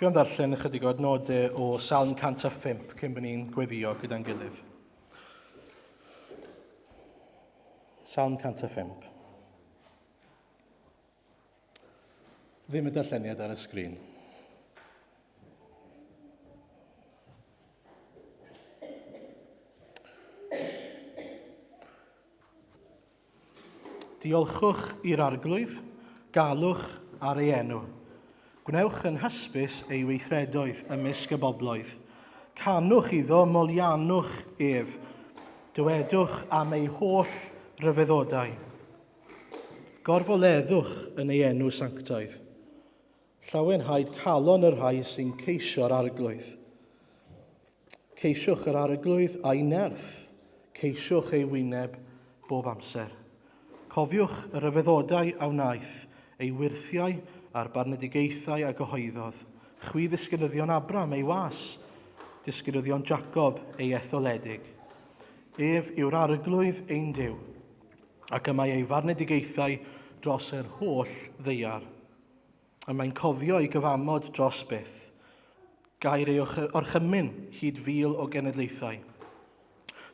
Dwi am ddarllen ychydig o adnodau o Salm 105 cyn bod ni'n gweddio gyda'n gilydd. Salm 105. Ddim y darlleniad ar y sgrin. Diolchwch i'r Arglwydd, galwch ar ei enw. Gwnewch yn hysbys ei weithredoedd ymysg y bobloedd. Canwch iddo, moliannwch ef. Dywedwch am ei holl ryfeddodau. Gorfoleddwch yn ei enw sanctaidd. Llawenhaed calon y rhai sy'n ceisio'r Arglwydd. Ceisiwch yr Arglwydd a'i nerth, ceisiwch ei wyneb bob amser. Cofiwch y rhyfeddodau a wnaeth, ei wyrthiau a'r barnedigaethau a gyhoeddodd. Chwi ddisgynyddion Abram, ei was, disgynyddion Jacob, ei etholedig. Ef yw'r Arglwydd ein Duw, ac y mae ei farnedigaethau dros yr holl ddaear. Y mae'n cofio ei gyfamod dros byth, gair ei orchymyn hyd fil o genedlaethau,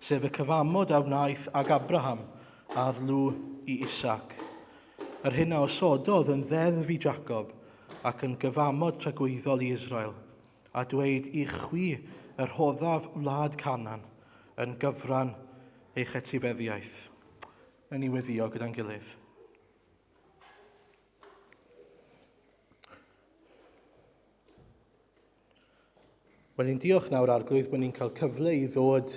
sef y cyfamod a wnaeth ag Abraham a'r lw i Isaac. Yr hyn a osododd yn ddeddf i Jacob ac yn gyfamod tragwyddol i Israel, a dweud i chwi y rhoddaf wlad Canaan yn gyfran eich etifeddiaeth. Wnawn ni weddio gyda'n gilydd. Wel, ni'n diolch nawr, Arglwydd, bod ni'n cael cyfle i ddod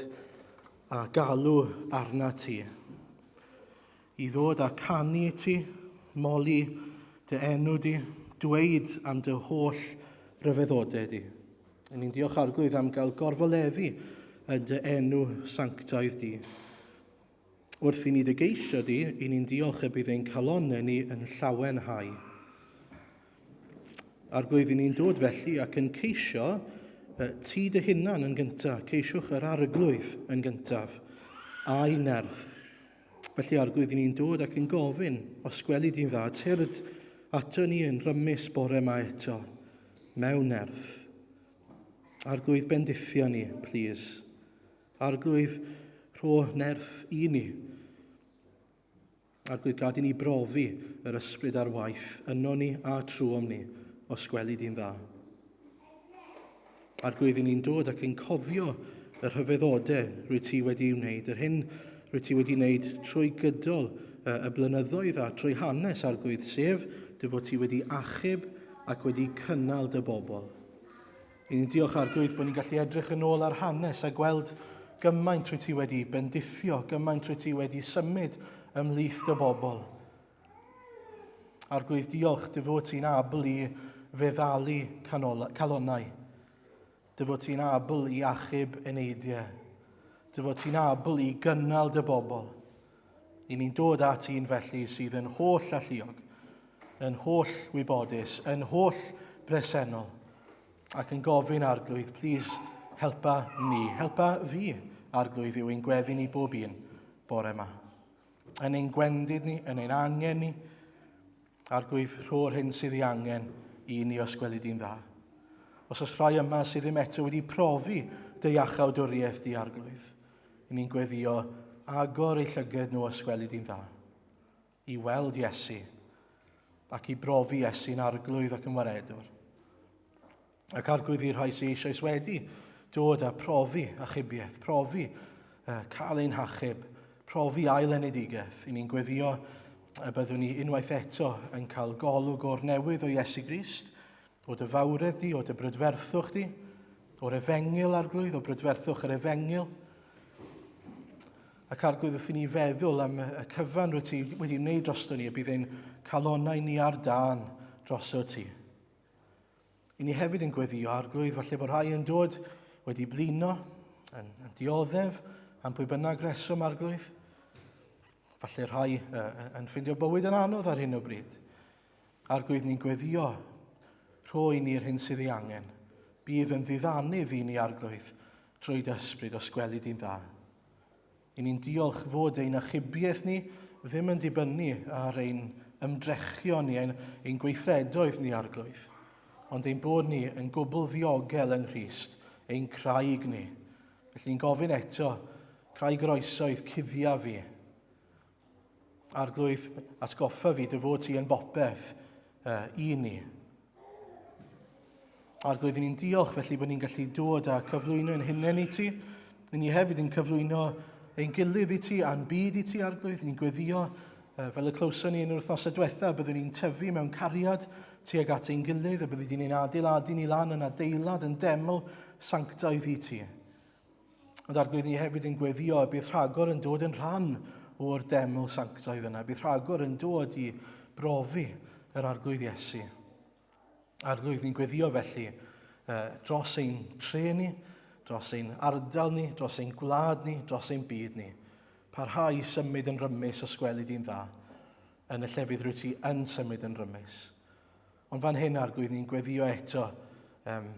a galw arna ti. I ddod a canu i ti, moli dy enw di, dweud am dy holl ryfeddodau di. Ni'n diolch, Arglwydd, am gael gorfoleddu yn dy enw sanctaidd di. Wrth i ni dy geisio di, i ni'n diolch y bydd ein calonnau ni yn llawenhau. Arglwydd, i ni'n dod felly ac yn ceisio ti dy hunan yn gyntaf. Ceisiwch yr arglwydd yn gyntaf, a'i nerth. Felly, arglwydd, i ni'n dod ac yn gofyn, os gweli di'n dda, tyrd ato ni yn rymus bore yma eto, mewn nerth. Arglwydd, bendithio ni, plîs. Arglwydd, rho nerth i ni. Arglwydd, gad i ni brofi yr ysbryd ar waith yno ni a trwom ni, os gweli di'n dda. Arglwydd, i ni'n dod ac yn cofio y rhyfeddodau rwy ti wedi ei wneud, yr hyn rwy ti wedi wneud trwy gydol y blynyddoedd a trwy hanes Arglwydd, sef dy fod ti wedi achub ac wedi cynnal dy bobl. I ni'n diolch Arglwydd bod ni'n gallu edrych yn ôl ar hanes a gweld gymaint rwy ti wedi bendithio, gymaint rwy ti wedi symud ymhlith dy bobl. Arglwydd, diolch dy fod ti'n abl i feddalu calonnau. Dy fod ti'n abl i achub eneidiau. Dy fod ti'n abl i gynnal dy bobl. I ni'n dod at un felly sydd yn holl alluog, yn holl wybodus, yn holl bresennol, ac yn gofyn arglwydd, plîs helpa ni, helpa fi, arglwydd, yw ein gweddi ni bob un bore yma. Yn ein gwendid ni, yn ein angen ni, arglwydd, rho'r hyn sydd ei angen i ni os gweli di'n dda. Os oes rhai yma sydd ddim eto wedi profi dy iachawdwriaeth di, arglwydd, I ni'n gweddio agor eu llyged nhw os gweli di'n dda, i weld Iesu ac i brofi Iesu'n arglwydd ac yn waredwr. Ac arglwydd i'r rhai sydd eisoes wedi dod a profi achubiaeth, profi uh, cael ein hachub, profi ail enedigaeth. I ni'n gweddio y byddwn ni unwaith eto yn cael golwg o'r newydd o Iesu Grist, O dy fawredd di, o dy brydferthwch di, o'r efengyl, arglwydd, o brydferthwch yr efengyl. Ac arglwydd, wrth i ni feddwl am y cyfan rwy ti wedi wneud drosto ni, y bydd ein calonnau ni ar dân droso ti. I ni hefyd yn gweddio, arglwydd, falle bod rhai yn dod wedi blino, yn, yn dioddef, am pwy bynnag reswm, arglwydd. Falle rhai uh, yn ffindio bywyd yn anodd ar hyn o bryd. Arglwydd, ni'n gweddio, rho i ni'r hyn sydd ei angen. Bydd yn ddiddanydd i ni, Arglwydd, trwy dy ysbryd os gweli di'n dda. I ni'n diolch fod ein achubiaeth ni ddim yn dibynnu ar ein ymdrechion ni, ein, ein gweithredoedd ni, Arglwydd. Ond ein bod ni yn gwbl ddiogel yng Nghrist, ein craig ni. Felly ni'n gofyn eto, craig yr oesoedd, cuddia fi. Arglwydd, atgoffa fi dy fod ti yn bopeth uh, i ni. Arglwydd, ni'n diolch felly bod ni'n gallu dod a cyflwyno ein hunain i ti. Ni hefyd yn cyflwyno ein gilydd i ti a'n byd i ti, Arglwydd. Ni'n gweddio, fel y clywson ni yn yr wythnosau diwetha, byddwn ni'n tyfu mewn cariad tuag at ein gilydd, a byddi di'n ein adeiladu ni lan yn adeilad, yn deml sanctaidd i ti. Ond Arglwydd, ni hefyd yn gweddio y bydd rhagor yn dod yn rhan o'r deml sanctaidd yna. Bydd rhagor yn dod i brofi yr Arglwydd Iesu. Arglwydd, ni'n gweddio felly dros ein tre ni, dros ein ardal ni, dros ein gwlad ni, dros ein byd ni. Parhau i symud yn rymus os gweli di'n dda, yn y llefydd rwy ti yn symud yn rymus. Ond fan hyn, Arglwydd, ni'n gweddio eto um,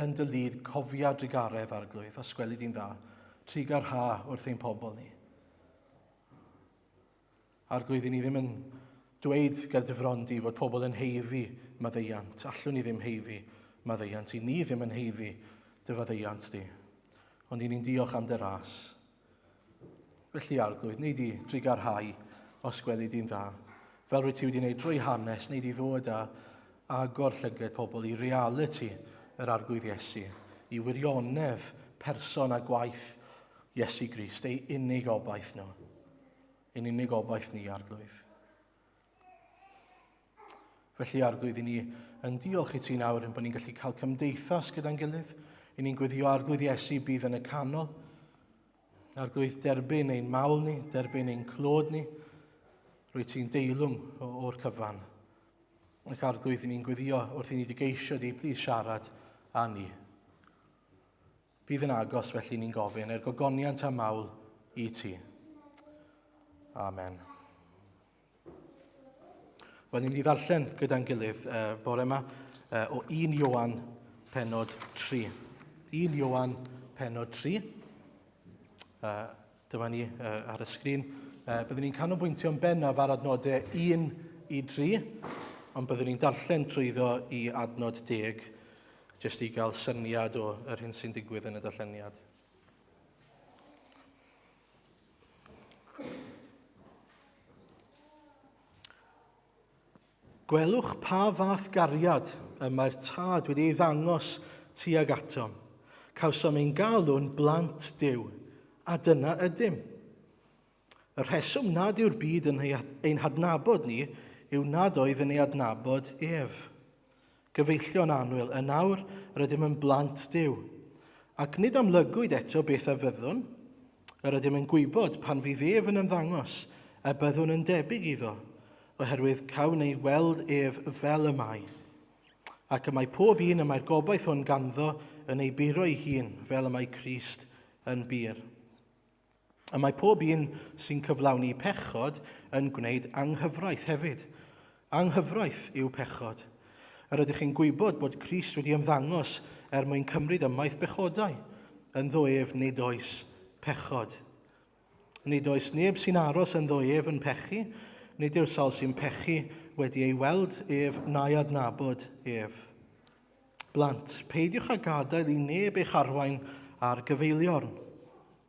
yn dy lid, cofia drugaredd, Arglwydd, os gweli di'n dda, trugarha wrth ein pobl ni. Arglwydd, i ni ddim yn dweud ger dy fron di fod pobl yn heiddi maddeuant. Allwn ni ddim heiddi maddeuant. I ni ddim yn heiddi dy faddeuant di. Ond i ni'n diolch am dy ras. Felly, Arglwydd, neu di drugarhau os gweli di'n dda. Fel rwy ti wedi gwneud drwy hanes, neu di ddod a agor llygad pobl i realiti yr Arglwydd Iesu, i wirionedd person a gwaith Iesu Grist, ei unig obaith nhw. Ein unig obaith ni, Arglwydd. Felly, Arglwydd, i ni yn diolch i ti nawr yn bod ni'n gallu cael cymdeithas gyda'n gilydd. I ni'n gweddio Arglwydd Iesu bydd yn y canol. Arglwydd, derbyn ein mawl ni, derbyn ein clod ni. Rwy ti'n deilwng o'r cyfan. Ac Arglwydd, i ni'n gweddio wrth i ni dy geisio di, plîs siarad â ni. Bydd yn agos, felly ni'n gofyn, er gogoniant a mawl i ti. Amen. Wel, ni'n mynd i ddarllen gyda'n gilydd uh, bore yma uh, o 1 Ioan penod 3. 1 Ioan penod 3. Uh, dyma ni uh, ar y sgrin. Uh, byddwn ni'n canolbwyntio'n bennaf ar adnodau 1 i 3, ond byddwn ni'n darllen trwyddo i adnod 10, jyst i gael syniad o yr hyn sy'n digwydd yn y darlleniad. Gwelwch pa fath gariad y mae'r Tad wedi ei ddangos tuag atom. Cawsom ein galw'n blant Duw, a dyna ydym. Y rheswm nad yw'r byd yn ein hadnabod ni yw nad oedd yn ei adnabod ef. Gyfeillion annwyl, yn awr rydym yn blant Duw, ac nid amlygwyd eto beth a fyddwn. Yr ydym yn gwybod pan fydd ef yn ymddangos, y byddwn yn debyg iddo, oherwydd cawn ei weld ef fel y mae. Ac y mae pob un y mae'r gobaith hwn ganddo yn ei buro ei hun, fel y mae Crist yn bur. Y mae pob un sy'n cyflawni pechod yn gwneud anghyfraith hefyd. Anghyfraith yw pechod. Yr ydych chi'n gwybod bod Crist wedi ymddangos er mwyn cymryd ymaith bechodau. Ynddo ef nid oes pechod. Nid oes neb sy'n aros ynddo ef yn pechu. Nid yw'r sawl sy'n pechu wedi ei weld ef na'i adnabod ef. Blant, peidiwch â gadael i neb eich arwain ar gyfeiliorn.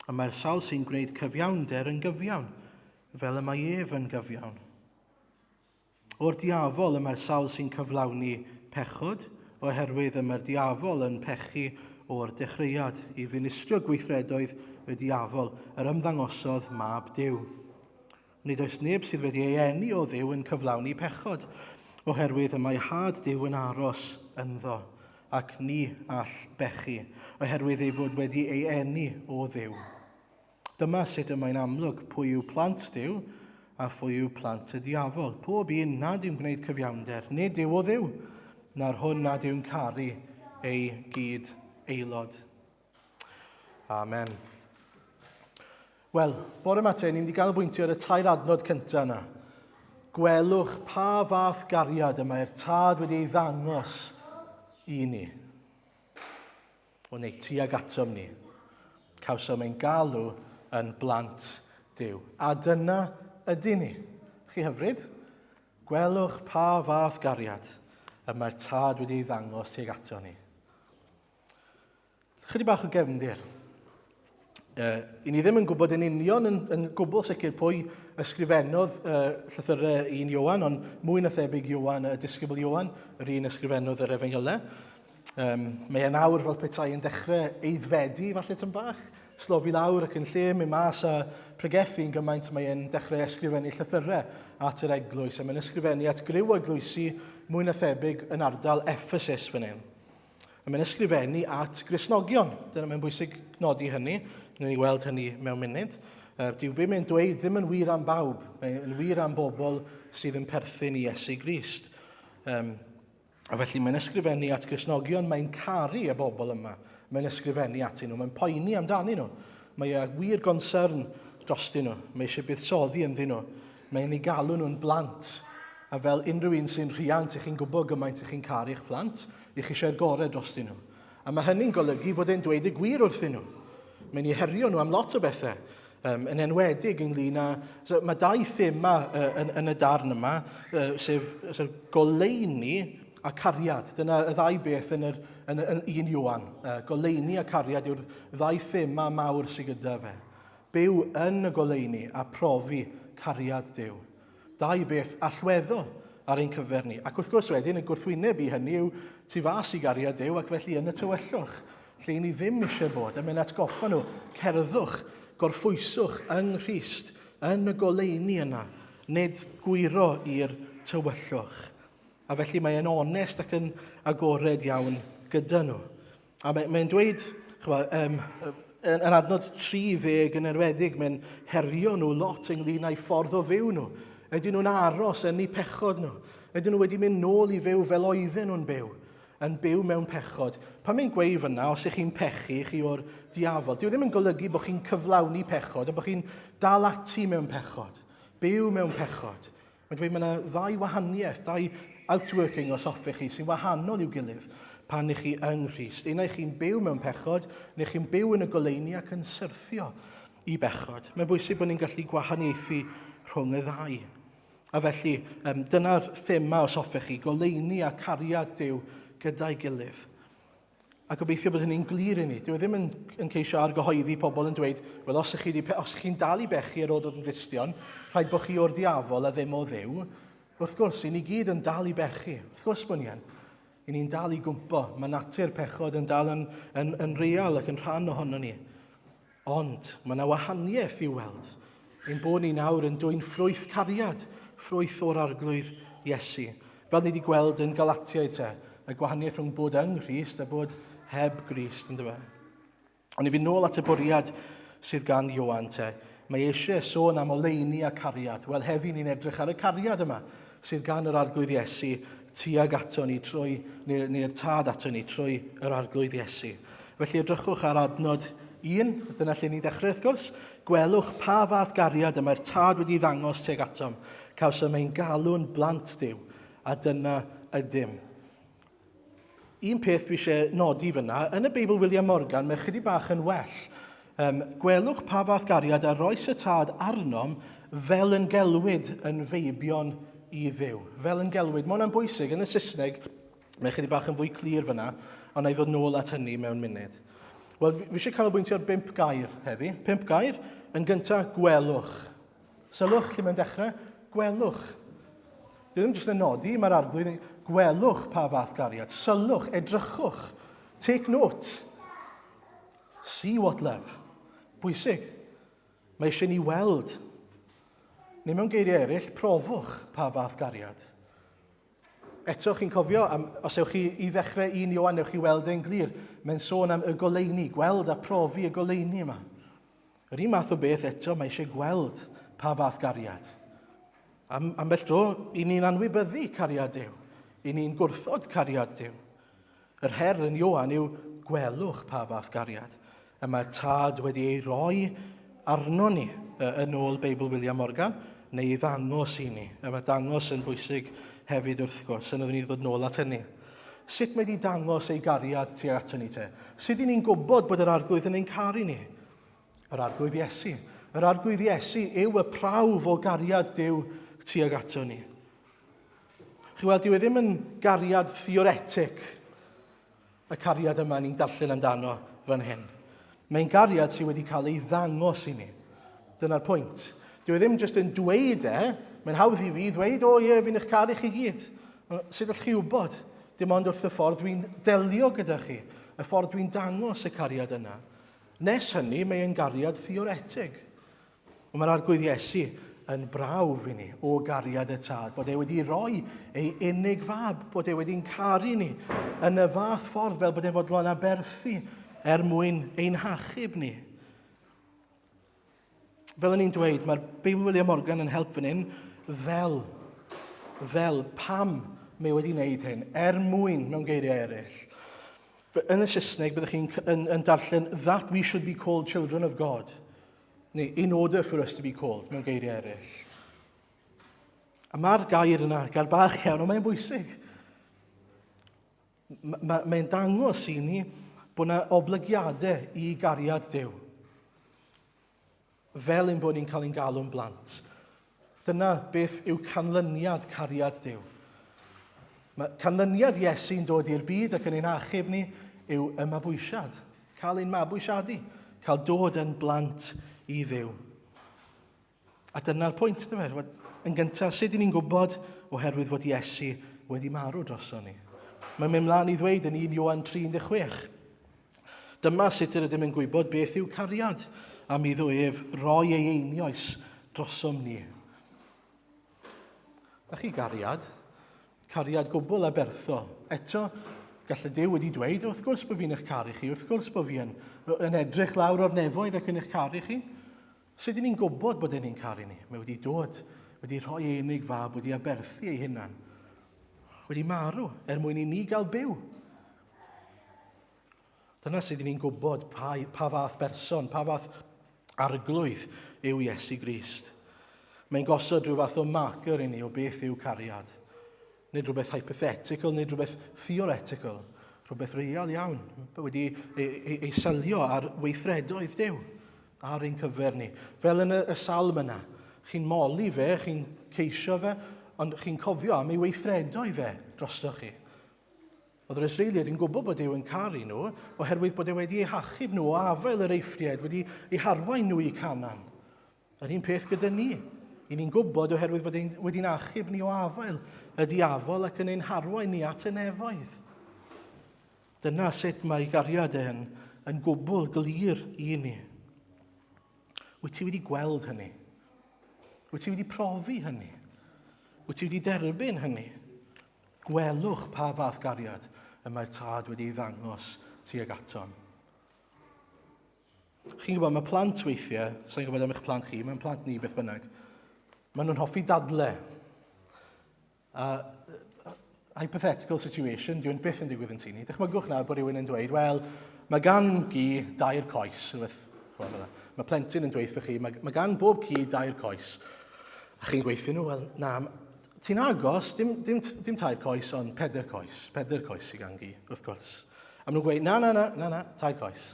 Y mae'r sawl sy'n gwneud cyfiawnder yn gyfiawn, fel y mae ef yn gyfiawn. O'r diafol y mae'r sawl sy'n cyflawni pechod, oherwydd y mae'r diafol yn pechu o'r dechreuad i ddinistrio gweithredoedd y diafol, yr ymddangosodd mab Duw. Nid oes neb sydd wedi ei eni o Dduw yn cyflawni pechod, oherwydd y mae had Duw yn aros ynddo, ac ni all bechu, oherwydd ei fod wedi ei eni o Dduw. Dyma sut y mae'n amlwg pwy yw plant Duw a phwy yw plant y diafol. Pob un nad yw'n gwneud cyfiawnder, nid yw o Dduw, na'r hwn nad yw'n caru ei gyd aelod. Amen. Wel, bore yma te, ni'n mynd i ganolbwyntio ar y tair adnod cyntaf yna. Gwelwch pa fath gariad y mae'r tad wedi ei ddangos i ni. O neu tuag atom ni. Cawsom ein galw yn blant Duw. A dyna ydy ni. Chi hyfryd? Gwelwch pa fath gariad y mae'r Tad wedi ei ddangos tuag ato ni. Chydig bach o gefndir. I ni ddim yn gwybod yn union yn, yn gwbl sicr pwy ysgrifennodd llythyrau un Ioan, ond mwy na thebyg Ioan, y disgybl Ioan, yr un ysgrifennodd yr efengylau. Mae e'n awr fel petai yn dechrau eiddfedu, falle tyn bach, slofi lawr ac yn lle mynd mas a pregethu yn gymaint mae e'n dechrau ysgrifennu llythyrau at yr eglwys, a mae'n ysgrifennu at griw o eglwysi mwy na thebyg yn ardal Ephesus fan hyn. A mae'n ysgrifennu at Gristnogion. Dyna mae'n bwysig nodi hynny. Wnawn ni weld hynny mewn munud. Dyw be mae'n dweud ddim yn wir am bawb. Mae'n wir am bobl sydd yn perthyn i Iesu Grist. Um, a felly mae'n ysgrifennu at Gristnogion, mae'n caru y bobl yma. Mae'n ysgrifennu atyn nhw, mae'n poeni amdanyn nhw. Mae e wir gonsern drostyn nhw. Mae eisiau buddsoddi ynddyn nhw. Mae'n eu galw nhw'n blant. A fel unrhyw un sy'n rhiant, ych chi'n gwybod gymaint ych chi'n caru eich plant, ych chi eisiau'r gorau drostyn nhw. A mae hynny'n golygu bod e'n dweud y gwir wrthyn nhw. Mae'n eu herio nhw am lot o bethau, um, yn enwedig ynglyn â... So, mae dau thema uh, yn, yn y darn yma, uh, sef, sef goleuni a cariad. Dyna y ddau beth yn, yr, yn, yn, yn un Ioan. Uh, goleuni a cariad yw'r ddau thema mawr sydd gyda fe. Byw yn y goleuni a profi cariad Duw. Dau beth allweddol ar ein cyfer ni. Ac wrth gwrs wedyn, y gwrthwyneb i hynny yw tu fas i gariad Duw ac felly yn y tywyllwch, lle ni ddim eisiau bod. A mae'n atgoffa nhw, cerddwch, gorffwyswch yng Nghrist, yn y goleuni yna, nid gwyro i'r tywyllwch. A felly mae'n onest ac yn agored iawn gyda nhw. A mae'n mae dweud, chwa, um, yn, yn adnod 30 yn enwedig, mae'n herio nhw lot ynglyn â'i ffordd o fyw nhw. Ydyn nhw'n aros yn eu pechod nhw? Ydyn nhw wedi mynd nôl i fyw fel oedden nhw'n byw? Yn byw mewn pechod. Pan mae'n gweud fyna, os ych chi'n pechu, chi o'r diafol. Dyw e ddim yn golygu bod chi'n cyflawni pechod, ond bod chi'n dal ati mewn pechod. Byw mewn pechod. Mae'n dweud mae yna ddau wahaniaeth, dau outworking os hoffech chi, sy'n wahanol i'w gilydd pan ych chi yng Nghrist. Un ai chi'n byw mewn pechod, neu chi'n byw yn y goleuni ac yn syrthio i bechod. Mae'n bwysig bod ni'n gallu gwahaniaethu rhwng y ddau. A felly, um, dyna'r thema os hoffech chi, goleuni a cariad Duw gyda'i gilydd. A gobeithio bod hynny'n glir i ni. Dyw e ddim yn, yn ceisio argyhoeddi pobl yn dweud, wel, os ych chi os chi'n dal i bechu ar ôl dod yn Gristion, rhaid bod chi o'r diafol a ddim o Dduw. Wrth gwrs, i ni gyd yn dal i bechu. Wrth gwrs bod ni yn. I ni'n dal i gwmpo. Mae natur pechod yn dal yn, yn, yn real ac yn rhan ohono ni. Ond mae yna wahaniaeth i'w weld. Ein bod ni nawr yn dwyn ffrwyth cariad, ffrwyth o'r Arglwydd Iesu. Fel ni wedi gweld yn Galatiaid te, y gwahaniaeth rhwng bod yng Nghrist a bod heb Grist, yn dweud. Ond i fynd nôl at y bwriad sydd gan Ioan te, mae eisiau sôn am oleuni a cariad. Wel, heddi ni'n edrych ar y cariad yma sydd gan yr Arglwydd Iesu tuag ato ni trwy, neu'r neu tad ato ni trwy yr Arglwydd Iesu. Felly edrychwch ar adnod 1, dyna lle ni'n dechrau wrth gwrs. Gwelwch pa fath gariad y mae'r tad wedi ddangos tuag atom. Cawsom ein galw'n blant Duw, a dyna ydym. Un peth dwi eisiau nodi fyna, yn y Beibl William Morgan, mae chydig bach yn well. Um, gwelwch pa fath gariad a roes y tad arnom fel yn gelwid yn feibion i Dduw. Fel yn gelwid. Mae hwnna'n bwysig. Yn y Saesneg, mae chydig bach yn fwy clir fyna, ond na i ddod nôl at hynny mewn munud. Wel, fi eisiau canolbwyntio ar bump gair heddi. Pump gair. Yn gyntaf, gwelwch. Sylwch lle mae'n dechrau, gwelwch. Dwi ddim jyst yn nodi, mae'r arglwydd yn gwelwch pa fath gariad. Sylwch, edrychwch. Take note. See what love. Bwysig. Mae eisiau ni weld. Neu mewn geiriau eraill, profwch pa fath gariad. Eto, chi'n cofio, am, os ewch chi i ddechrau un Ioan, ewch chi weld e'n glir. Mae'n sôn am y goleuni, gweld a profi y goleuni yma. Yr un math o beth eto, mae eisiau gweld pa fath gariad. Am, ambell dro, i ni'n anwybyddu cariad Duw. I ni'n gwrthod cariad Duw. Yr her yn Ioan yw gwelwch pa fath gariad y mae'r tad wedi ei roi arno ni yn ôl Beibl William Morgan, neu ei ddangos i ni. A mae dangos yn bwysig hefyd wrth gwrs, yn oeddwn ni ddod nôl at hynny. Sut mae wedi dangos ei gariad tuag ato ni te? Sut i ni'n gwybod bod yr Arglwydd yn ein caru ni? Yr Arglwydd Iesu. Yr Arglwydd Iesu yw y prawf o gariad Duw tuag ato ni. Chi weld, dyw e ddim yn gariad theoretic, y cariad yma ni'n darllen amdano fan hyn. Mae'n gariad sydd wedi cael ei ddangos i ni. Dyna'r pwynt. Dyw e ddim jyst yn dweud e, mae'n hawdd i fi ddweud, o ie, fi'n eich caru chi gyd. Sut allwch chi wybod? Dim ond wrth y ffordd dwi'n delio gyda chi, y ffordd dwi'n dangos y cariad yna. Nes hynny, mae'n gariad theoretig. Ond mae'r Arglwydd Iesu yn brawf i ni o gariad y Tad, bod e wedi rhoi ei unig fab, bod e wedi'n caru ni yn y fath ffordd fel bod e'n fodlon aberthu er mwyn ein hachub ni. Fel o'n i'n dweud, mae'r Beibl William Morgan yn help fan hyn fel, fel pam mae wedi wneud hyn, er mwyn mewn geiriau eraill. Yn y Saesneg, byddwch chi'n yn, yn darllen that we should be called children of God. Neu in order for us to be called, mewn geiriau eraill. A mae'r gair yna, gair bach iawn, ond mae'n bwysig. Mae'n ma, mae dangos i ni bod yna oblygiadau i gariad Duw. Fel ein bod ni'n cael ein galw'n blant. Dyna beth yw canlyniad cariad Duw. Mae canlyniad Iesu'n dod i'r byd ac yn ein achub ni yw y mabwysiad. Cael ein mabwysiadu. Cael dod yn blant i Dduw. A dyna'r pwynt, yna fe. Yn gyntaf, sut ni'n gwybod? Oherwydd fod Iesu wedi marw droson ni. Mae'n mynd mlaen i ddweud yn 1 Ioan 3:16. Dyma sut yr ydym yn gwybod beth yw cariad, am iddo ef roi ei einioes drosom ni. Na chi gariad, cariad gwbl aberthol. Eto, gallai Duw wedi dweud, wrth gwrs bod fi'n eich caru chi, wrth gwrs bod fi yn, yn edrych lawr o'r nefoedd ac yn eich caru chi. Sut ydyn ni'n gwybod bod e'n ein caru ni? Mae wedi dod, wedi rhoi ei unig fab, wedi aberthu ei hunan, wedi marw er mwyn i ni gael byw. Dyna sut ni'n gwybod pa, pa fath berson, pa fath arglwydd yw Iesu Grist. Mae'n gosod rhyw fath o marker i ni o beth yw cariad. Nid rhywbeth hypothetical, nid rhywbeth theoretical, rhywbeth real iawn, wedi ei, ei, ei selio ar weithredoedd Duw ar ein cyfer ni. Fel yn y, y salm yna, chi'n moli fe, chi'n ceisio fe, ond chi'n cofio am ei weithredoedd fe drostoch chi. Oedd yr Israeliaid yn gwybod bod Duw yn caru nhw oherwydd bod e wedi eu hachub nhw o afael yr Eifftiaid, wedi eu harwain nhw i Canaan. Yr un peth gyda ni. I ni'n gwybod oherwydd bod e'n wedi'n achub ni o afael y diafol ac yn ein harwain ni at y nefoedd. Dyna sut mae gariad e'n yn gwbl glir i ni. Wyt ti wedi gweld hynny? Wyt ti wedi profi hynny? Wyt ti wedi derbyn hynny? Gwelwch pa fath gariad y mae'r Tad wedi ei ddangos tuag atom. Chi'n gwybod, mae plant weithiau, sa'n gwybod am eich plant chi, mae'n plant ni beth bynnag, maen nhw'n hoffi dadle. A hypothetical situation, dwi'n byth yn digwydd yn tŷ ni. Dychmygwch nawr bod rhywun yn dweud, wel, mae gan gi dair coes. Rhywbeth, mae plentyn yn dweud chi, mae, mae gan bob ci dair coes. A chi'n gweithio nhw, wel, na, Ti'n agos, dim, dim, dim tair coes, ond peder coes. Peder coes i gan gi, wrth gwrs. A maen nhw'n gweud, na, na, na, na, na, tair coes.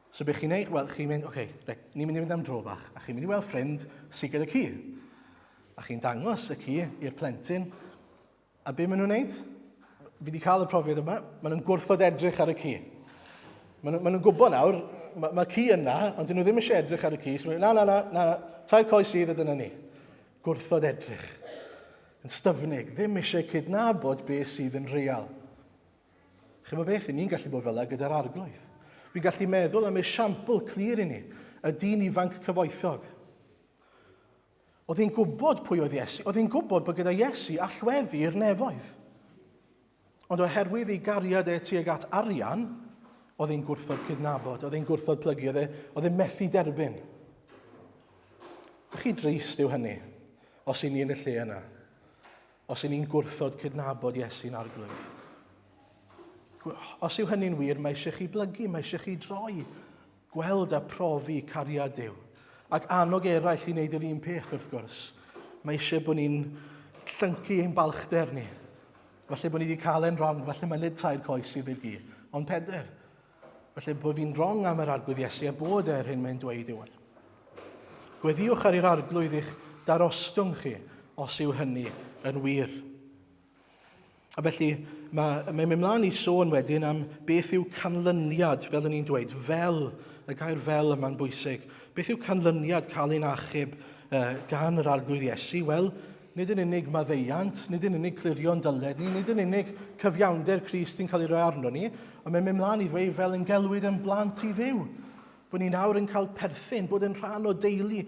So beth chi'n neud? Wel, chi'n mynd, oce, okay, reit, ni'n mynd i fynd am dro bach, a chi'n mynd i weld ffrind sydd gyda ci. A chi'n dangos y ci i'r plentyn, a be maen nhw'n neud? Fi wedi cael y profiad yma, maen nhw'n gwrthod edrych ar y ci. Maen nhw'n nhw gwybod nawr, mae'r ma ci yna, ond dyn nhw ddim eisiau edrych ar y ci, so maen nhw, na, na, na, na, na, tair coes sydd a dyna ni. Gwrthod edrych. Yn styfnig, ddim eisiau cydnabod beth sydd yn real. Chi'n beth, ni'n gallu bod fel gyda'r arglwydd. Fi'n gallu meddwl am esiampl clir i ni, y dyn ifanc cyfoethog. Oedd hi'n gwybod pwy oedd Iesu, oedd hi'n gwybod bod gyda Iesu allweddi i'r nefoedd. Ond oherwydd ei gariad e tuag at arian, oedd hi'n gwrthod cydnabod, oedd hi'n gwrthod plygu, oedd e, oedd e'n methu derbyn. Chi drist yw hynny, os i ni yn y lle yna. Os i ni'n gwrthod cydnabod Iesu'n arglwydd. Os yw hynny'n wir, mae eisiau chi blygu, mae eisiau chi droi, gweld a profi cariad Duw. Ac annog eraill i wneud yr un peth, wrth gwrs. Mae eisiau bod ni'n llyncu ein balchder ni. Falle bod ni wedi cael e'n wrong, falle mae nid tair coes sydd i'r gi, ond peder. Falle bod fi'n wrong am yr arglwydd Iesu a bod e'r hyn mae'n dweud yw e. Gweddiwch ar i'r arglwydd eich darostwng chi os yw hynny yn wir. A felly, mae, mae'n mynd mlaen i sôn wedyn am beth yw canlyniad, fel o'n i'n dweud, fel, y gair fel yma'n bwysig. Beth yw canlyniad cael ein achub gan yr Arglwydd Iesu? Wel, nid yn unig maddeuant, nid yn unig clirio'n dyled ni, nid yn unig cyfiawnder Crist yn cael ei roi arno ni, ond mae'n mynd mlaen i ddweud fel yn gelwyd yn blant i fyw. Bod ni nawr yn cael perthyn, bod yn rhan o deulu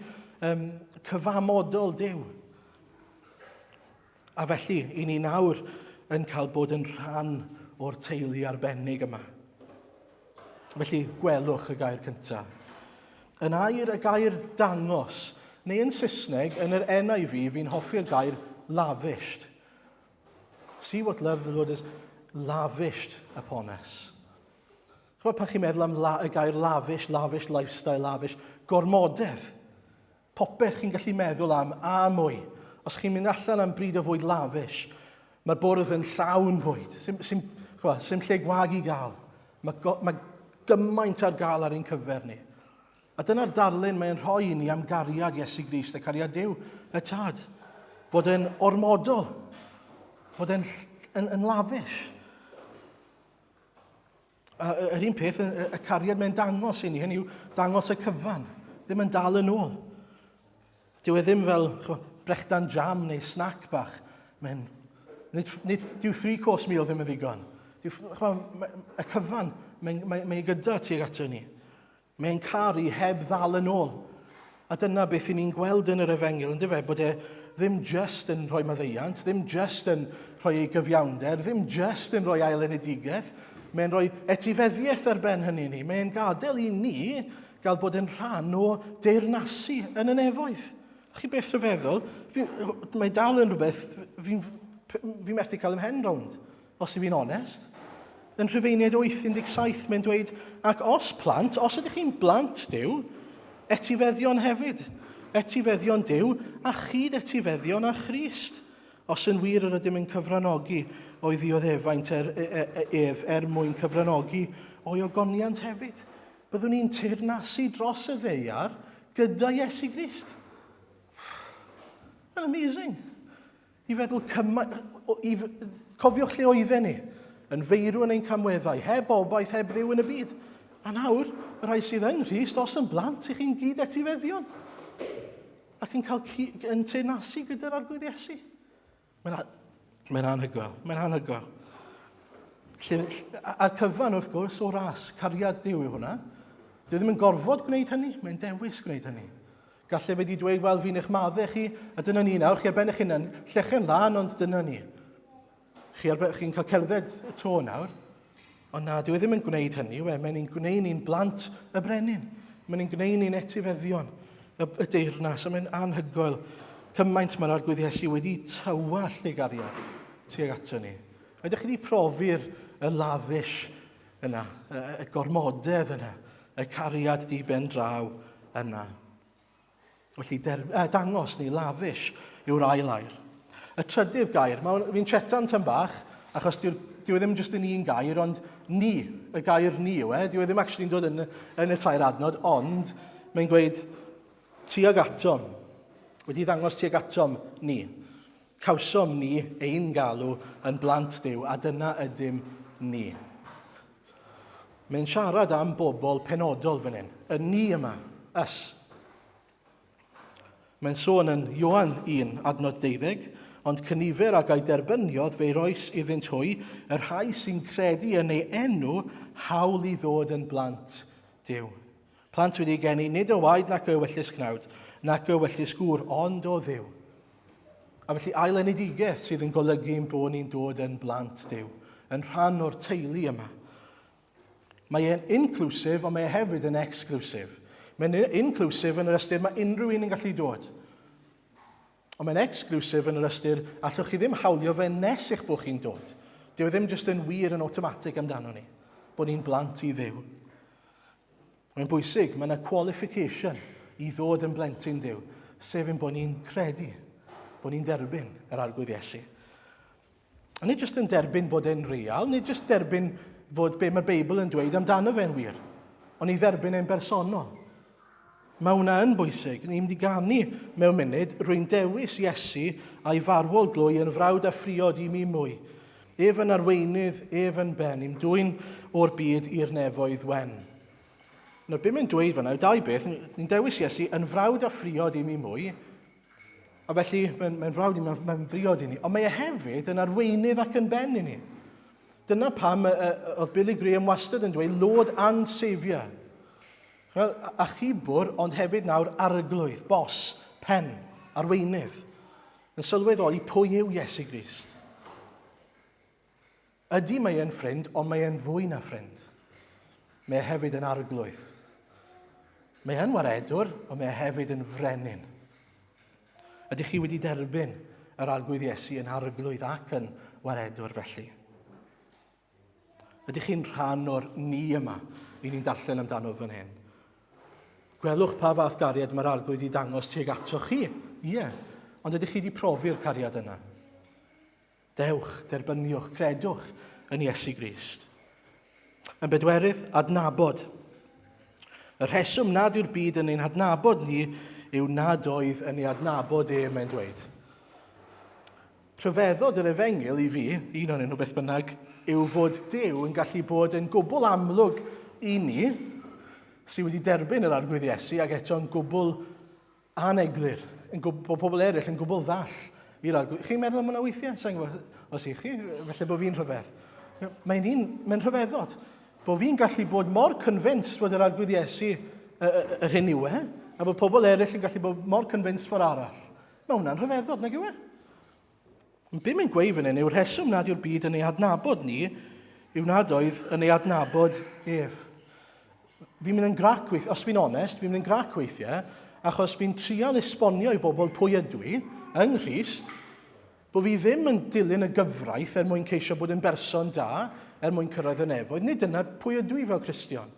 um, cyfamodol Duw. A felly, i ni nawr yn cael bod yn rhan o'r teulu arbennig yma. Felly, gwelwch y gair cyntaf. Yn air y gair dangos, neu yn Saesneg, yn yr NIV, fi'n hoffi'r gair lavished. See what love the Lord has lavished upon us. Chybod pan chi'n meddwl am la, y gair lavish, lavish lifestyle, lavish, gormodedd. Popeth chi'n gallu meddwl am, a mwy. Os chi'n mynd allan am bryd o fwyd lavish, mae'r bwrdd yn llawn bwyd. Sim, sim, chwa, sim lle gwag i gael. Mae, go, mae gymaint ar gael ar ein cyfer ni. A dyna'r darlun mae'n rhoi i ni am gariad Iesu Grist a cariad Duw, y Tad. Fod e'n ormodol, fod e'n yn, yn lavish. A yr un peth, y, y cariad mae'n dangos i ni, hynny yw dangos y cyfan, ddim yn dal yn ôl. Dyw e ddim fel chwa, brechdan jam neu snack bach. Mae'n, nid, nid, dyw three course meal ddim yn ddigon. Dyw, chwa, y cyfan, mae'n mae, mae gyda tuag ato ni. Mae'n caru heb ddal yn ôl. A dyna beth i ni'n gweld yn yr efengyl, yn fe, bod e ddim just yn rhoi maddeuant, ddim just yn rhoi ei gyfiawnder, ddim just yn rhoi ailenedigaeth, mae'n rhoi etifeddiaeth ar ben hynny ni. Mae'n gadael i ni gael bod yn rhan o deyrnasu yn y nefoedd. Chi beth rhyfeddol, fi, mae dal yn rhywbeth fi'n fi methu cael ymhen rownd. Os i fi'n onest. Yn Rhufeiniaid 8:17 mae'n dweud, ac os plant, os ydych chi'n blant Duw, etifeddion hefyd, etifeddion Duw a chyd etifeddion â Christ. Os yn wir yr ydym yn cyfranogi o'i ddioddefaint er, e, e, e, ef er mwyn cyfranogi o'i ogoniant hefyd. Byddwn ni'n teyrnasu dros y ddaear gyda Iesu Grist. Mae'n amazing. I feddwl cymaint... I, cofiwch lle oedden ni, yn feirw yn ein camweddau, heb obaith, heb ddiw yn y byd. A nawr, y rhai sydd yng Nghrist, os yn blant, i chi'n gyd etifeddion. Ac yn cael yn teyrnasu gyda'r Arglwydd Iesu. Mae'n mae anhygoel, mae'n anhygoel. Lle, a'r cyfan, wrth gwrs, o ras, cariad Duw yw hwnna. Dwi ddim yn gorfod gwneud hynny, mae'n dewis gwneud hynny. Gallai fe wedi dweud, wel, fi'n eich maddau chi, a dyna ni nawr, chi ar ben eich hunan, llechen lan, ond dyna ni. Chi ar chi'n cael cerdded y to nawr. Ond na, dyw e ddim yn gwneud hynny, we. Mae'n ni'n gwneud ni'n blant y brenin. Mae'n ni'n gwneud ni'n etifeddion y, y deyrnas, a mae'n anhygoel cymaint mae'r Arglwydd Iesu wedi tywallt ei gariad tuag ato ni. Ydych chi wedi profi'r y lavish yna, y, y gormodedd yna, y cariad di ben draw yna. Felly der, dangos neu lavish yw'r ail air. Y trydydd gair, fi'n chetan tyn bach, achos dyw, dyw e ddim jyst yn un gair, ond ni, y gair ni yw e, dyw e ddim actually'n dod yn, yn y tair adnod, ond mae'n gweud tuag atom, wedi ddangos tuag atom ni. Cawsom ni ein galw yn blant Duw, a dyna ydym ni. Mae'n siarad am bobl penodol fan hyn, y ni yma, us. Mae'n sôn yn Ioan 1, adnod 12, ond cynifer ag a'i derbyniodd fe roes iddynt hwy, y rhai sy'n credu yn ei enw, hawl i ddod yn blant Duw. Plant wedi geni nid o waed nac o ewyllys cnawd, nac o ewyllys gŵr, ond o Dduw. A felly ailenedigaeth sydd yn golygu ein bod ni'n dod yn blant Duw, yn rhan o'r teulu yma. Mae e'n inclusive, ond mae e hefyd yn exclusive. Mae'n inclusive yn yr ystyr mae unrhyw un yn gallu dod. Ond mae'n exclusive yn yr ystyr allwch chi ddim hawlio fe nes eich bod chi'n dod. Dyw e ddim jyst yn wir yn automatic amdano ni, bod ni'n blant i Dduw. Mae'n bwysig, mae yna qualification i ddod yn blentyn Duw, sef ein bod ni'n credu, bod ni'n derbyn yr Arglwydd Iesu. A nid jyst yn derbyn bod e'n real, nid jyst derbyn fod be mae'r Beibl yn dweud amdano fe'n wir, ond i dderbyn e'n bersonol. Mae hwnna yn bwysig. Ni'n mynd i ganu mewn munud, rwy'n dewis Iesu a'i farwol glwy yn frawd a phriod i mi mwy. Ef yn arweinydd, ef yn ben, i'm dwyn o'r byd i'r nefoedd wen. Nawr, be mae'n dweud fanna yw dau beth. Ni'n dewis Iesu yn frawd a phriod i mi mwy, a felly mae'n mae frawd i mi, mae'n briod i ni. Ond mae e hefyd yn arweinydd ac yn ben i ni. Dyna pam oedd Billy Graham wastad yn dweud Lord and Saviour. Achubwr, ond hefyd nawr arglwydd, bos, pen, arweinydd. Yn sylweddoli pwy yw Iesu Grist. Ydy, mae e'n ffrind, ond mae e'n fwy na ffrind. Mae e hefyd yn arglwydd. Mae e'n waredwr, ond mae e hefyd yn frenin. Ydych chi wedi derbyn yr arglwydd Iesu yn arglwydd ac yn waredwr felly? Ydych chi'n rhan o'r ni yma i ni'n darllen amdano fan hyn? Gwelwch pa fath gariad mae'r arglwydd i dangos tuag ato chi. Ie, ond ydych chi wedi profi'r cariad yna? Dewch, derbyniwch, credwch yn Iesu Grist. Yn bedwerydd, adnabod. Y rheswm nad yw'r byd yn ein hadnabod ni yw nad oedd yn ei adnabod e, mae'n dweud. Rhyfeddod yr efengyl i fi, un o'n nhw beth bynnag, yw fod Duw yn gallu bod yn gwbl amlwg i ni, sydd wedi derbyn yr Arglwydd Iesu ac eto yn gwbl aneglur, yn gwb, bod pobl eraill yn gwbl ddall i'r Arglwydd. Chi'n meddwl am hwnna weithiau? Sa'n gwybod os ych chi, felly bod fi'n rhyfedd. Mae'n un, mae'n rhyfeddod. Bod fi'n gallu bod mor convinced bod yr Arglwydd Iesu yr hyn yw e, a bod pobl eraill yn gallu bod mor convinced ffordd arall. Mae hwnna'n rhyfeddod, nag yw e? Ond be mae'n gweud fan hyn yw'r rheswm nad yw'r byd yn ei adnabod ni yw nad oedd yn ei adnabod ef. Fi'n mynd yn grac weithiau, os fi'n onest, fi'n mynd yn grac weithiau, achos fi'n trial esbonio i bobl pwy ydw i yng Nghrist, bod fi ddim yn dilyn y gyfraith er mwyn ceisio bod yn berson da, er mwyn cyrraedd y nefoedd. Nid dyna pwy ydw i fel Cristion.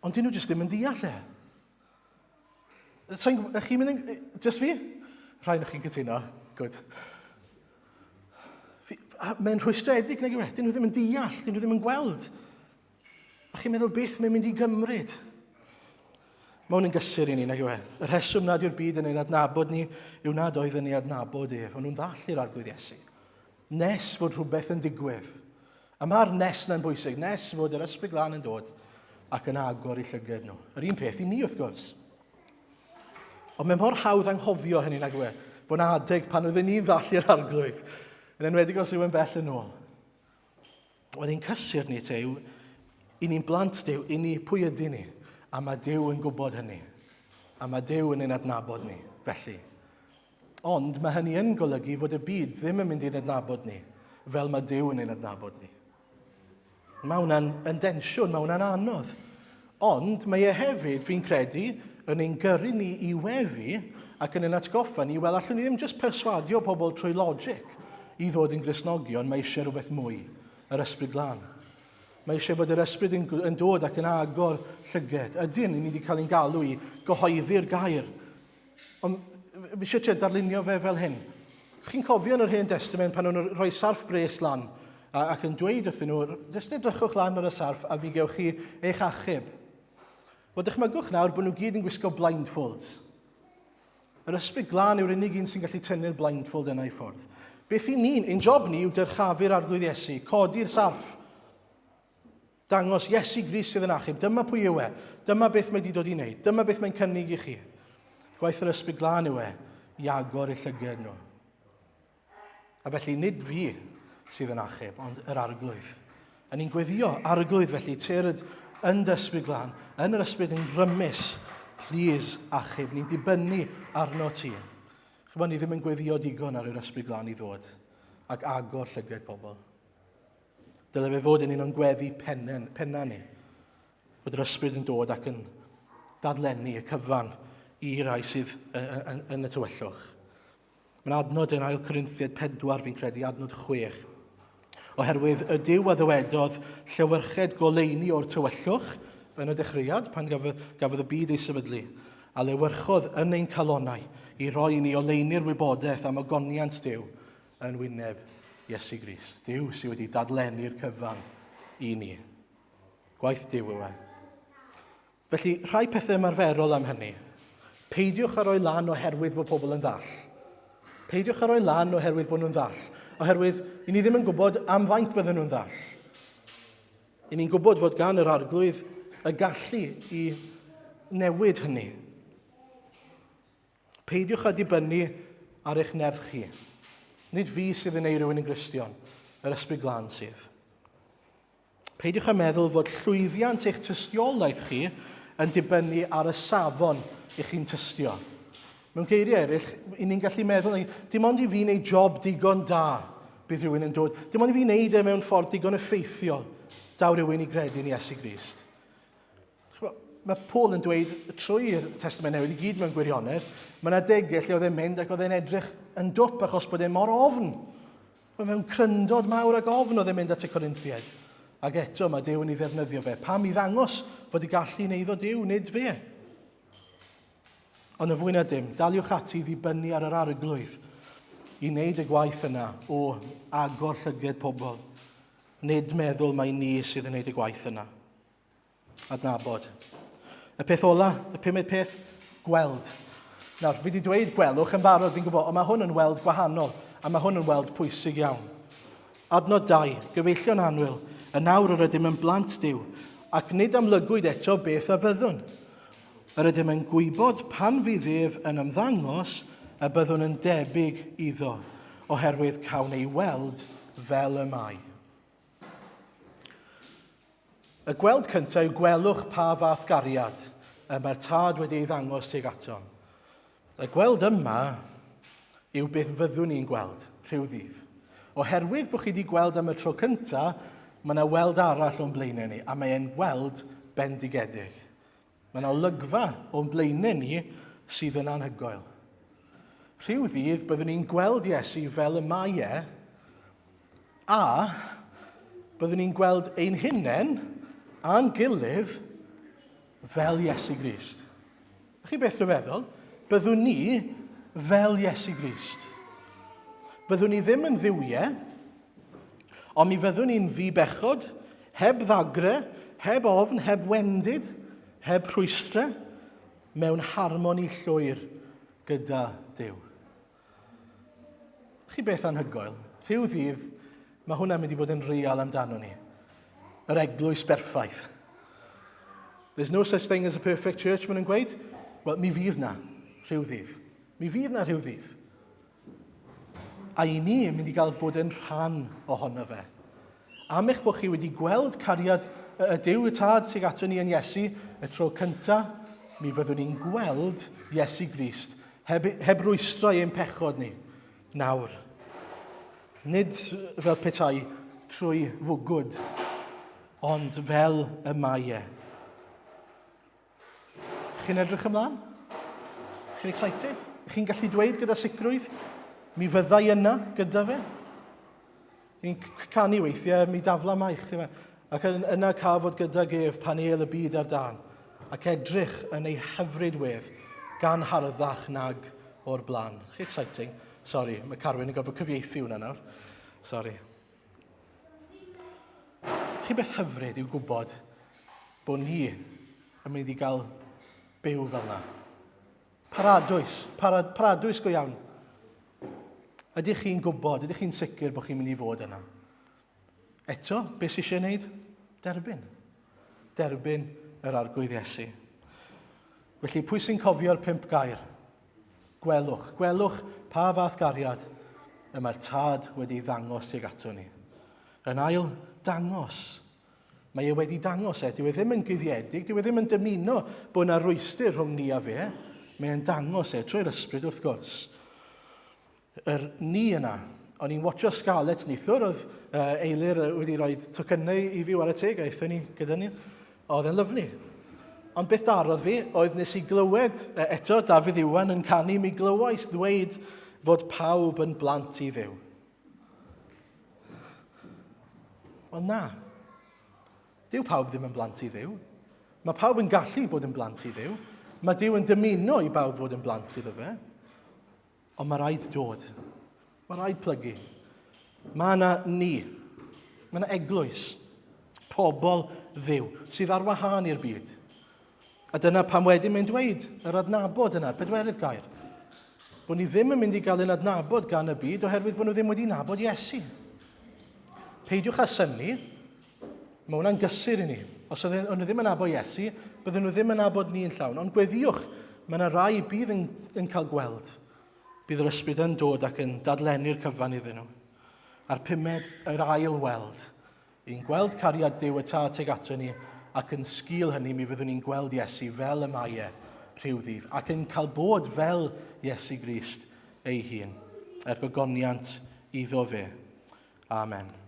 Ond dyn nhw jyst ddim yn deall e. Sa'n gwybod, chi'n mynd yn... Just fi? Rhaid na chi'n cytuno. Good. Mae'n rhwystredig, nag yw e? Dyn nhw ddim yn deall, dyn nhw ddim yn gweld. A chi'n meddwl beth mae'n mynd i gymryd? Mae hwn yn gysur i ni, nag yw e? Y rheswm nad yw'r byd yn ein adnabod ni yw nad oedd yn ei adnabod ef. O'n nhw'n ddall i'r Arglwydd Iesu. Nes fod rhywbeth yn digwydd. A mae'r nes na'n bwysig, nes fod yr Ysbryd Glân yn dod ac yn agor i llyged nhw. Yr un peth i ni, wrth gwrs. Ond mae mor hawdd anghofio hynny nag yw e, bod yna adeg pan oedden ni'n ddall i'r arglwydd, yn enwedig os yw e'n bell yn ôl. Wel, ein cysur ni te yw, i ni'n blant Duw, i ni pwy ydy ni, a mae Duw yn gwybod hynny. A mae Duw yn ein adnabod ni, felly. Ond mae hynny yn golygu fod y byd ddim yn mynd i'n adnabod ni fel mae Duw yn ein adnabod ni. Mae hwnna'n yn densiwn, mae hwnna'n anodd. Ond mae e hefyd, fi'n credu, yn ein gyrru ni i weddi ac yn ein atgoffa ni, wel, allwn ni ddim jyst perswadio pobl trwy logic i ddod yn Gristnogion, mae eisiau rhywbeth mwy, yr Ysbryd Glân. Mae eisiau fod yr Ysbryd yn, yn dod ac yn agor llyged. Ydyn, ni wedi cael ein galw i gyhoeddi'r gair. Ond fi eisiau trio darlunio fe fel hyn. Chi'n cofio yn yr Hen Testament pan o'n nhw'n rhoi sarff bres lan ac yn dweud wrthyn nhw, jyst edrychwch lan ar y sarff a mi gewch chi eich achub. Wel, dychmygwch nawr bod nhw gyd yn gwisgo blindfolds. Yr Ysbryd Glân yw'r unig un sy'n gallu tynnu'r blindfold yna i ffwrdd. Beth i ni'n, ein job ni yw dyrchafu'r Arglwydd Iesu, codi'r sarff, Dangos Iesu Grist sydd yn achub. Dyma pwy yw e. Dyma beth mae wedi dod i wneud. Dyma beth mae'n cynnig i chi. Gwaith yr Ysbryd Glân yw e i agor eu llyged nhw. A felly nid fi sydd yn achub, ond yr Arglwydd. A ni'n gweddio, Arglwydd felly, tyrd yn dy Ysbryd Glân, yn yr Ysbryd yn rymus, please achub. Ni'n dibynnu arno ti. Chymod, ni ddim yn gweddio digon ar yr Ysbryd Glân i ddod ac agor llyged pobl. Dyle fe fod yn un o'n gweddi pennen, penna ni. Fod yr Ysbryd yn dod ac yn dadlennu y cyfan i rai sydd yn, yn y tywyllwch. Mae'n adnod yn 2 Corinthiaid 4, fi'n credu, adnod 6. Oherwydd y Duw a ddywedodd llewyrched goleuni o'r tywyllwch yn y dechreuad, pan gafodd, gafodd y byd ei sefydlu, a lewyrchodd yn ein calonau i roi i ni oleuni'r wybodaeth am ogoniant Duw yn wyneb Iesu Grist. Duw sydd wedi dadlennu'r cyfan i ni. Gwaith Duw yw e. Felly, rhai pethau ymarferol am hynny. Peidiwch â rhoi lan oherwydd fod pobl yn ddall. Peidiwch â rhoi lan oherwydd bod nhw'n ddall. Oherwydd, i ni ddim yn gwybod am faint fydden nhw'n ddall. I ni'n gwybod fod gan yr arglwydd y gallu i newid hynny. Peidiwch â dibynnu ar eich nerth chi. Nid fi sydd yn ei rhywun yn Gristion, yr Ysbryd Glân sydd. Peidiwch â meddwl fod llwyddiant eich tystiolaeth chi yn dibynnu ar y safon i chi'n tystio. Mewn geiriau eraill, i ni'n gallu meddwl, dim ond i fi wneud job digon da bydd rhywun yn dod. Dim ond i fi wneud e mewn ffordd digon effeithiol, daw rhywun i gredu yn Iesu Grist. Mae Paul yn dweud trwy'r Testament Newydd i gyd mewn gwirionedd, mae yna degau lle oedd e'n mynd ac oedd e'n edrych yn dwp achos bod e mor ofn. Mae mewn cryndod mawr ac ofn oedd e'n mynd at y Corinthiaid. Ac eto mae Duw yn ei ddefnyddio fe. Pam i ddangos fod y gallu yn eiddo Duw, nid fe. Ond yn fwy na dim, daliwch ati i ddibynnu ar yr arglwydd i wneud y gwaith yna o agor llyged pobl. Nid meddwl mai ni sydd yn wneud y gwaith yna. Adnabod. Y peth ola, y pumed peth, gweld. Nawr, fi wedi dweud gwelwch yn barod, fi'n gwybod, ond mae hwn yn weld gwahanol, a mae hwn yn weld pwysig iawn. Adnod 2, gyfeillion annwyl, yn awr yr ydym yn blant Duw, ac nid amlygwyd eto beth a fyddwn. Yr ydym yn gwybod pan fydd ef yn ymddangos y byddwn yn debyg iddo, oherwydd cawn ei weld fel y mae. Y gweld cyntaf yw gwelwch pa fath gariad y mae'r tad wedi ei ddangos tuag atom. Y gweld yma yw beth fyddwn ni'n gweld rhyw ddydd. Oherwydd bod chi wedi gweld am y tro cyntaf, mae yna weld arall o'n blaenau ni, a mae e'n weld bendigedig. Mae yna olygfa o'n blaenau ni sydd yn anhygoel. Rhyw ddydd byddwn ni'n gweld Iesu fel y mae e, a byddwn ni'n gweld ein hunain a'n gilydd fel Iesu Grist. Ydych chi beth rhyfeddol? Byddwn ni fel Iesu Grist. Fyddwn ni ddim yn ddiwiau, ond mi fyddwn ni'n ddi-bechod, heb ddagre, heb ofn, heb wendid, heb rhwystrau, mewn harmoni llwyr gyda Duw. Chi beth anhygoel? Rhyw ddydd, mae hwnna'n mynd i fod yn real amdano ni. Yr eglwys berffaith. There's no such thing as a perfect church, maen nhw'n gweud. Wel, mi fydd na rhyw ddydd. Mi fydd na rhyw ddydd. A i ni yn mynd i gael bod yn rhan ohono fe. Am eich bod chi wedi gweld cariad y Duw y Tad sydd ato ni yn Iesu y tro cyntaf, mi fyddwn ni'n gweld Iesu Grist heb, heb rwystro ein pechod ni nawr. Nid fel petai trwy fwgwd, ond fel y mae e. Chi'n edrych ymlaen? Chi'n excited? Chi'n gallu dweud gyda sicrwydd, mi fyddai yna gyda fe? Ni'n canu weithiau, mi dafla maich. Ac yna cael fod gyda gef pan el y byd ar dan, ac edrych yn ei hyfryd wedd gan harddach nag o'r blaen. Chi exciting? Sorry, mae Carwyn yn gorfod cyfieithu hwnna nawr. Sorry. Chi beth hyfryd yw gwybod bod ni yn mynd i gael byw fel yna. Paradwys, para, paradwys go iawn. Ydych chi'n gwybod, ydych chi'n sicr bod chi'n mynd i fod yna? Eto, beth sy'n eisiau gwneud? Derbyn. Derbyn yr arglwydd Iesu. Felly, pwy sy'n cofio'r pump gair? Gwelwch, gwelwch pa fath gariad y mae'r Tad wedi ei ddangos tuag ato ni. Yn ail, dangos. Mae e wedi dangos e. Dyw e ddim yn guddiedig, dyw e ddim yn dymuno bod yna rwystr rhwng ni a fe. Mae e'n dangos e trwy'r ysbryd wrth gwrs. Yr ni yna. O'n i'n watcho Scarlett neithiwr, oedd uh, Eilir wedi rhoi tocynnau i fi war y teg, a aethon ni gyda ni. Oedd e'n lyflu. Ond beth darodd fi oedd nes i glywed eto Dafydd Iwan yn canu mi glywais ddweud fod pawb yn blant i Dduw. Wel na. Dyw pawb ddim yn blant i Dduw. Mae pawb yn gallu bod yn blant i Dduw. Mae Duw yn dymuno i bawb fod yn blant iddo fe. Ond mae rhaid dod. Mae rhaid plygu. Mae yna ni. Mae yna eglwys. Pobl ddiw sydd ar wahân i'r byd. A dyna pam wedyn mae'n dweud yr adnabod yna, pedwerydd gair. Bod ni ddim yn mynd i gael ein adnabod gan y byd oherwydd bod nhw ddim wedi nabod Iesu. Peidiwch â synnu, mae hwnna'n gysur i ni. Os oedden nhw ddim yn nabod Iesu, bydden nhw ddim yn nabod ni'n llawn. Ond gweddiwch, mae yna rai bydd yn, yn cael gweld. Bydd yr ysbryd yn dod ac yn dadlennu'r cyfan iddyn nhw. A'r pumed, yr ail weld. I'n gweld cariad Duw y Tad tuag ato ni, ac yn sgil hynny mi fyddwn ni'n gweld Iesu fel y mae e rhyw ddydd, ac yn cael bod fel Iesu Grist ei hun, er gogoniant iddo fe. Amen.